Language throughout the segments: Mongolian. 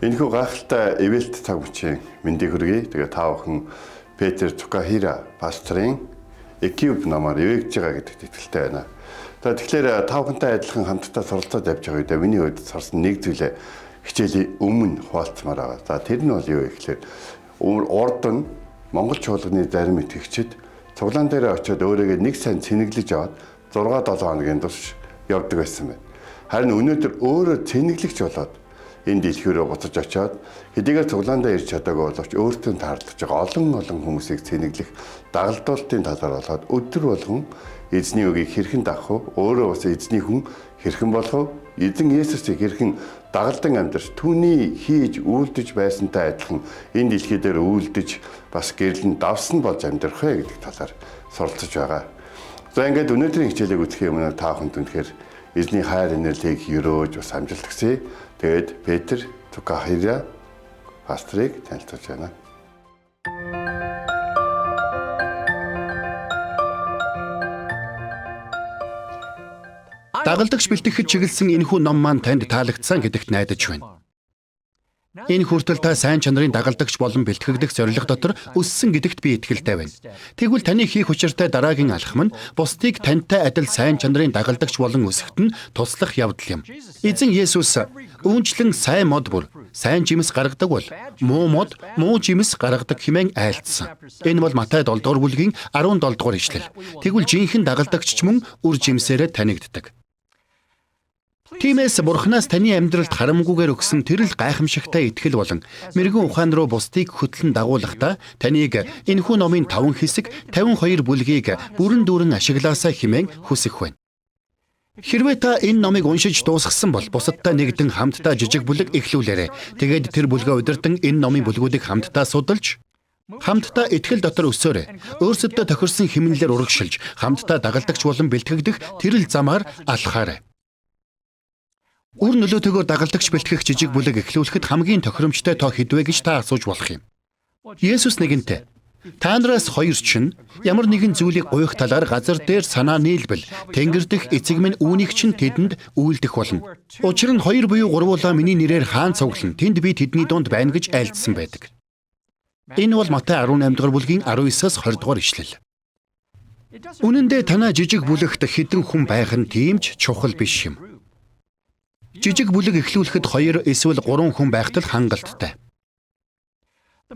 Энэхүү гайхалтай ивэлт цаг мөчийн мэндийг хүргэе. Тэгээ та бүхэн Петр Цукахира пасторын Экип намаар ивэгж байгаа гэдэгт итгэлтэй байна. За тэгэхээр та бүхэнтэй адилхан хамтдаа суралцаад явж байгаа үедээ миний хувьд сурсан нэг зүйлээ хичээлийн өмнө хуваалцмаар байгаа. За тэр нь бол юу вэ гэхээр урд нь Монгол чуулганы зарим итгэгчид цуглаан дээр очиод өөрийгөө нэг сайн цэнэглэж аваад 6 7 хоногийн турш явдаг байсан байна. Харин өнөөдөр өөрөө цэнэглэгч болоод энэ дэлхий рүү буцаж очиод хэдийгээр цуглаандаа ирж чадаагүй боловч өөртөө таарлаж байгаа олон олон хүмүүсийг цэнэглэх дагалдуултын талаар болоод өдөр болгон эзний үгийг хэрхэн дагах вэ? Өөрөө бас эзний хүн хэрхэн болох вэ? Эзэн Есүсийг хэрхэн дагалдан амьдарч түүний хийж үйлдэж байсантай адилхан энэ дэлхий дээр үйлдэж бас гэрлэн давсан болж амьдрах вэ гэдэг талаар суралцж байгаа. За ингээд өнөөдрийн хичээлийг үзэхийн өмнө та бүхэнд үнэхээр эзний хайр инэрлийг өрөөж бас амжилт хүсье. Тэгээд Петр Цукахира пасторыг танилцуулж байна. Дагалдагч бэлтгэхэд чиглэсэн энэхүү ном маань танд таалагдсан гэдэгт найдаж байна. Энэ хүртэл та сайн чанарын дагалдагч болон бэлтгэгдэх зорилго дотор өссөн гэдэгт би итгэлтэй байна. Тэгвэл таны хийх учиртай дараагийн алхам нь бусдыг тантай адил сайн чанарын дагалдагч болон өсөхөд нь туслах явдал юм. Эзэн Есүс үүнчлэн сайн мод бүр сайн жимс гаргадаг бол муу мод муу жимс гаргадаг хэмээн айлтсан. Энэ бол Матай 7 дугаар бүлгийн 17 дугаар ишлэл. Тэгвэл жинхэнэ дагалдагч ч мөн үр жимсээрээ танигддаг. Тиймээс Бурханаас таны амьдралд харамгүйгээр өгсөн тэр л гайхамшигтай итгэл болон мэрэгэн ухаан руу бусдыг хөтлөн дагуулахдаа таныг энэхүү номын 5 хэсэг 52 бүлгийг бүрэн дүүрэн ашиглаасай хэмээн хүсэх байна. Хэрвээ та энэ номыг уншиж дуусгасан бол бусадтай нэгдэн хамтдаа жижиг бүлэг эхлүүлээрэй. Тэгээд тэр бүлгээ удирдан энэ номын бүлгүүдийг хамтдаа судалж хамтдаа итгэл дотор өсөөрэй. Өөрсөддөө тохирсон хэмнэлээр урагшилж хамтдаа дагалдагч болон бэлтгэгдэх тэр л замаар алхаарай. Үр нөлөөтэйгээр дагалдагч бэлтгэх жижиг бүлэг эхлүүлэхэд хамгийн тохиромжтой тоо хэд вэ гэж та асууж болох юм. Есүс нэгэнтээ та нараас хоёр чинь ямар нэгэн зүйлийг гуйх талаар газар дээр санаа нийлбэл тэнгэр дэх эцэг минь үүнийг чинь тэдэнд үйлдэх болно. Учир нь хоёр буюу гурвуулаа миний нэрээр хаан цуглана. Тэнд би тэдний дунд байна гэж айлдсан байдаг. Энэ бол Матай 18 дугаар бүлгийн 19-аас 20 дугаар ишлэл. Үнэн дээр танай жижиг бүлэгт хэдэн хүн байх нь тийм ч чухал биш юм. Жижиг бүлэг эхлүүлэхэд 2 эсвэл 3 хүн байхад л хангалттай.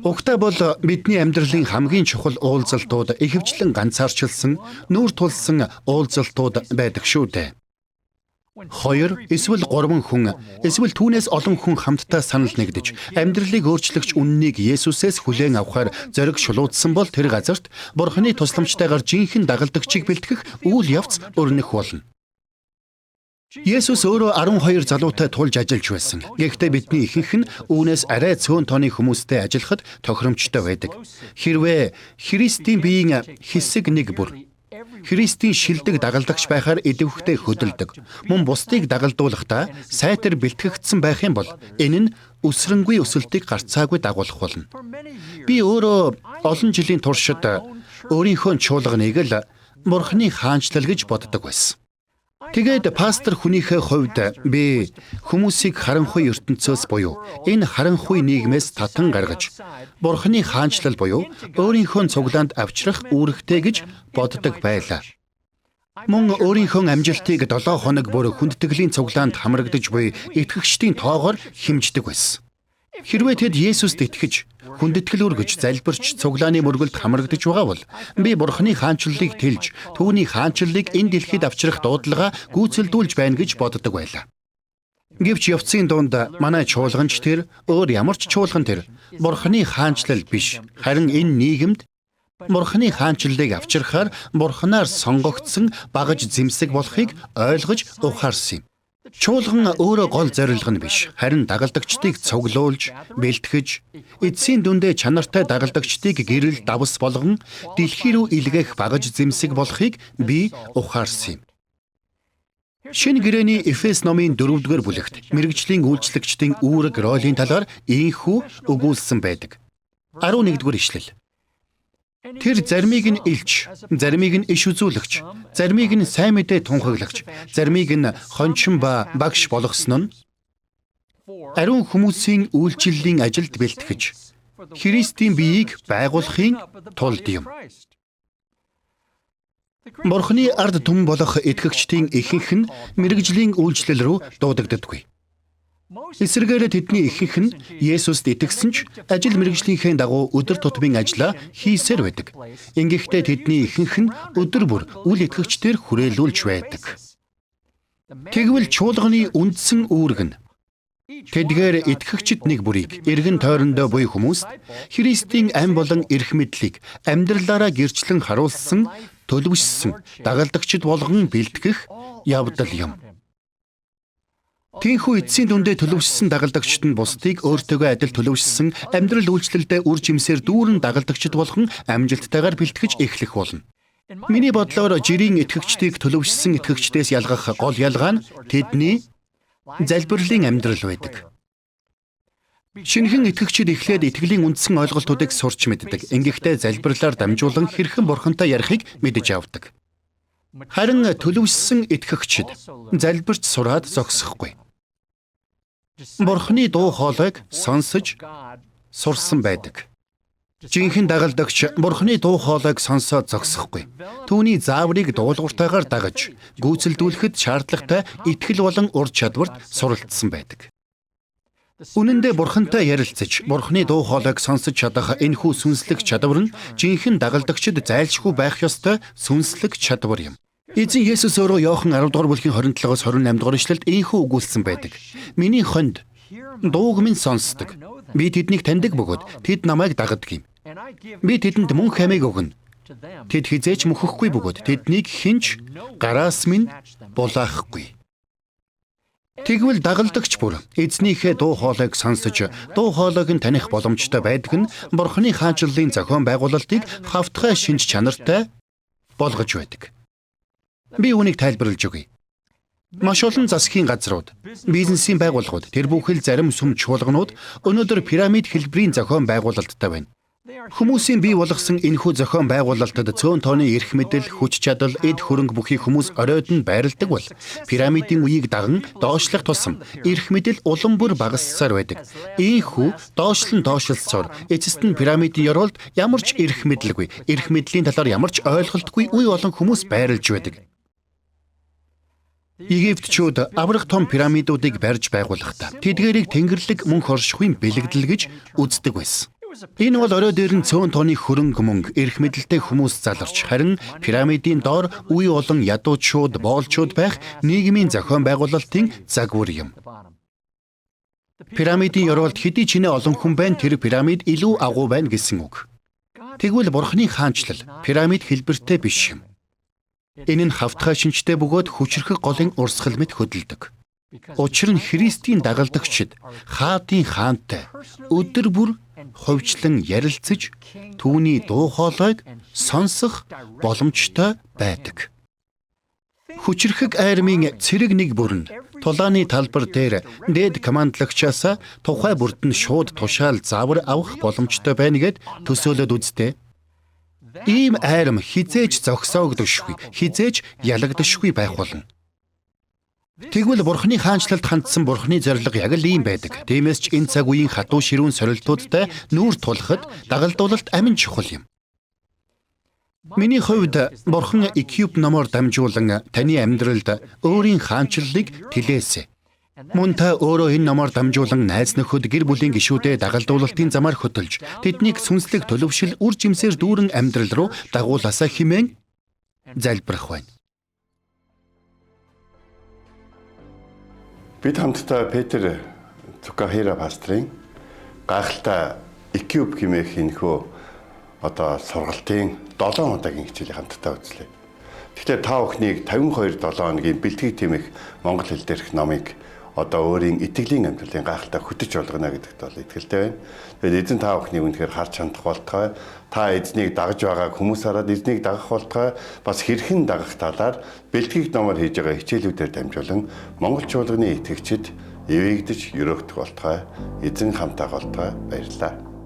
Угтаа бол бидний амьдралын хамгийн чухал уулзалтууд ихэвчлэн ганцаарчилсан, нүүр тулсан уулзалтууд байдаг шүү дээ. 2 эсвэл 3 хүн эсвэл түүнээс олон хүн хамтдаа санал нэгдэж амьдралыг өөрчлөгч үннийг Есүсээс хүлээн авахар зориг шулуудсан бол тэр газарт Бурханы тусламжтайгаар жинхэнэ дагалдагчийг бэлтгэх үйл явц өрнөх болно. Есүс өөрөө 12 залуутай тулж ажиллаж байсан. Гэхдээ бидний ихэнх нь үүнээс арай цөөн тооны хүмүүстэй ажиллахад тохиромжтой байдаг. Хэрвээ Христийн биеийн хэсэг нэг бүр Христийн шилдэг дагалдагч байхаар идэвхтэй хөдөлдөг. Мөн бусдыг дагалдуулахдаа сайтар бэлтгэгдсэн байх юм бол энэ нь өсрөнгүй өсөлтийг гарцаагүй дагуулах болно. Би өөрөө олон жилийн туршид өөрийнхөө чуулганыг л Бурхны хаанчлал гэж боддог байсан. Тэгээд пастор хүнийхээ хувьд би хүмүүсийг харанхуй ертөнцөөс буюу энэ харанхуй нийгмээс татан гаргаж Бурхны хаанчлал буюу өөрийнхөө цуглаанд авчрах үүрэгтэй гэж боддог байлаа. Мөн өөрийнхөө амжилтыг 7 хоног бүр хүндэтгэлийн цуглаанд хамрагдаж буй итгэгчдийн тоогоор хэмждэг байсан. Хэрвээ тэд Есүст итгэж хүндэтгэл өргөж залбирч цуглааны мөргөлд хамрагдаж байгаа бол би Бурхны хаанчлалыг тэлж түүний хаанчлалыг энэ дэлхийд авчрах дуудлага гүйцэлдүүлж байна гэж боддог байлаа. Гэвч явцын дунд манай чуулганч тэр өөр ямар ч чуулган тэр Бурхны хаанчлал биш, харин энэ нийгэмд Бурхны хаанчлалыг авчрахаар Бурханаар сонгогдсон багаж зэмсэг болохыг ойлгож ухаарсан юм. Чуулган өөрөө гол зорилго нь биш, харин дагалдагчдыг цуглуулж, бэлтгэж, эцсийн дүндээ чанартай дагалдагчдыг гэрэл давс болгон дэлхий рүү илгээх багаж зэмсэг болохыг би ухаарсан юм. Шинэ гэрээний Эфес номын 4-р бүлэгт мэргэжлийн үйлчлэгчдийн үүрэг ролын талаар ийхүү өгүүлсэн байдаг. 11-р ишлэл. Тэр заримыг нь илч, заримыг нь иш үзүүлэгч, заримыг нь сайн мэдээ тунхаглагч, заримыг нь хончин ба багш болгосон нь Ариун хүмүүсийн үйлчлэлийн ажилд бэлтгэж Христийн биеийг байгуулахын тулд юм. Бурхны ард түмэн болох итгэгчдийн ихэнх нь мэргэжлийн үйлчлэл рүү дуудагддаггүй. Эсвэргээр тэдний ихэнх нь Есүст итгэсэн ч ажил мэргэжлийнхээ дагуу өдөр тутмын ажлаа хийсээр байдаг. Ингэхдээ тэдний ихэнх нь өдөр бүр үл итгэгчдээр хүрээлүүлж байдаг. Тэгвэл чуулганы үндсэн үүрэг нь тэдгээр итгэгчид нэг бүрийг эргэн тойрондоо буй хүмүүст Христийн ам болон эрх мэдлийг амьдралаараа гэрчлэн харуулсан, төлөвшсөн дагалдагчид болгон бэлтгэх явдал юм. Тийнхүү эцсийн дүндээ төлөвшсөн дагалдагчид нь бусдыг өөртөөгөө адил төлөвшсөн амьдрал үйлчлэлдээ үр жимсээр дүүрэн дагалдагчид болгон амжилттайгаар бэлтгэж эхлэх болно. Миний бодлоор жирийн итгэгчдийг төлөвшсөн итгэгчдээс ялгах гол ялгаа нь тэдний залбирлын амьдрал байдаг. Шинэхэн итгэгчид эхлээд итгэлийн үндсэн ойлголтуудыг сурч мэддэг. Ингэхдээ залбирлаар дамжуулан хэрхэн бурхантай ярихыг мэдэж авдаг. Харин төлөвшсөн итгэгчид залбирч сураад зогсохгүй. Бурхны дуу хоолойг сонсож сурсан байдаг. Жинхэнэ дагалдагч Бурхны дуу хоолойг сонсоод зогсохгүй. Түүний зааврыг дуулууртайгаар дагаж, гүйцэлдүүлэхэд шаардлагатай итгэл болон ур чадварт суралцсан байдаг. Үнэн дээр Бурхантай ярилцаж, Бурхны дуу хоолойг сонсож чадах энэхүү сүнслэг чадвар нь жинхэнэ дагалдагчид зайлшгүй байх ёстой сүнслэг чадвар юм. Эзэн Есүс өөрөө Иохан 10 дугаар бүлгийн 27-оос 28 дугаар ишлэлд ийнхүү өгүүлсэн байдаг. Миний хонд дууг минь сонсдог. Би тэднийг таньдаг бөгөөд тэд намайг дагадаг юм. Би тэдэнд мөн хамийг өгнө. Тэд хизээч мөхөхгүй бөгөөд тэднийг хинч гараас минь булаахгүй. Тэгвэл дагалдагч бүр эзнийхээ дуу хоолойг сонсож, дуу хоолойг нь таних боломжтой байдаг нь Бурхны хаанчлалын зохион байгуулалтыг хавтгай шинж чанартай болгож байдаг. Би үүнийг тайлбарлаж өгье. Маш олон засгийн газрууд, бизнесийн байгууллагууд, тэр бүхэл зарим сүм чуулганууд өнөөдөр пирамид хэлбэрийн зохион байгуулалттай байна. Хүмүүсийн бий болгосон энэхүү зохион байгуулалтад цөөн тооны эрх мэдэл, хүч чадал, эд хөрөнгө бүхий хүмүүс оройд нь байрладаг бол пирамидын үеийг даган доошлох тусам эрх мэдэл улам бүр багассаар байдаг. Ийхүү доошлон доошлсоор эцэст нь пирамидын ёроолд ямар ч эрх мэдэлгүй, эрх мэдлийн талаар ямар ч ойлголтгүй үе олон хүмүүс байрлаж байдаг. Египтчүүд аврах том пирамидуудыг барьж байгуулахдаа тэдгээрийг тэнгэрлэг мөнх оршихуйн бэлэгдэл гэж үздэг байсан. Энэ бол орой дээр нь цөөн тооны хөрөнгө мөнгө, эрх мэдэлтэй хүмүүс заларч, харин пирамидын доор үе олон ядуучууд, боолчууд байх нийгмийн зохион байгуулалтын загвар юм. Пирамидын ёроолд хэдий ч нэ олон хүн байна, тэр пирамид илүү агуу байна гэсэн үг. Тэгвэл Бурхны хаанчлал пирамид хэлбэртэй биш юм. Энэ нь хавтгай шинжтэй бөгөөд хүчрхэг голын урсгал мэт хөдөлдөг. Учир нь Христийн дагалдагчид хаадын хаантай өдөр бүр хувьчлан ярилцаж түүний дуу хоолойг сонсох боломжтой байдаг. Хүчрхэг армийн цэрэг нэг бүр нь тулааны талбар дээр дээд командлагчаас тухай бүрд нь шууд тушаал заавар авах боломжтой байна гэд төсөөлөд үзтээ. Ийм арм хизээж зогсоогдошгүй, хизээж ялагдашгүй байх болно. Тэгвэл Бурхны хаанчлалд хандсан Бурхны зорилго яг л ийм байдаг. Тиймээс ч энэ цаг үеийн хатуу ширүүн сорилтуудтай нүүр тулахад дагалдуулалт амин чухал юм. Миний хувьд Бурхан Экиоп номоор дамжуулан таны амьдралд өөрийн хаанчлалыг тэлээсэй. Мөн та өөрөө энэ номоор дамжуулан найз нөхөд гэр бүлийн гишүүдээ дагалдуулалтын замаар хөтөлж тэднийг сүнслэг төлөвшил үр жимсээр дүүрэн амьдрал руу дагуулаасаа хэмээн залбирах байна. Бид хамтдаа Петр Цукахира пастрын гайхалтай Экиоп хэмээх энэхүү одоо сургалтын 7 удаагийн хичээлийг хамтдаа үзлээ. Тэгэхээр та бүхнийг 52 7 хоногийн бэлтгэх тэмэх монгол хэл дээрх номыг одоо өөрийн итгэлийн амьдралын гайхалтай хөтөч болгоно гэдэгт бол итгэлтэй байна. Тэгээд эзэн та бүхнийг үнэхээр харж хандах болтугай. Та эзнийг дагаж байгааг хүмүүс хараад эзнийг дагах болтугай. Бас хэрхэн дагах талаар бэлтгэх номоор хийж байгаа хичээлүүдээр дамжуулан Монгол чуулганы итгэгчид эвээгдэж өрөөгдөх болтугай. Эзэн хамтаа болтугай. Баярлалаа.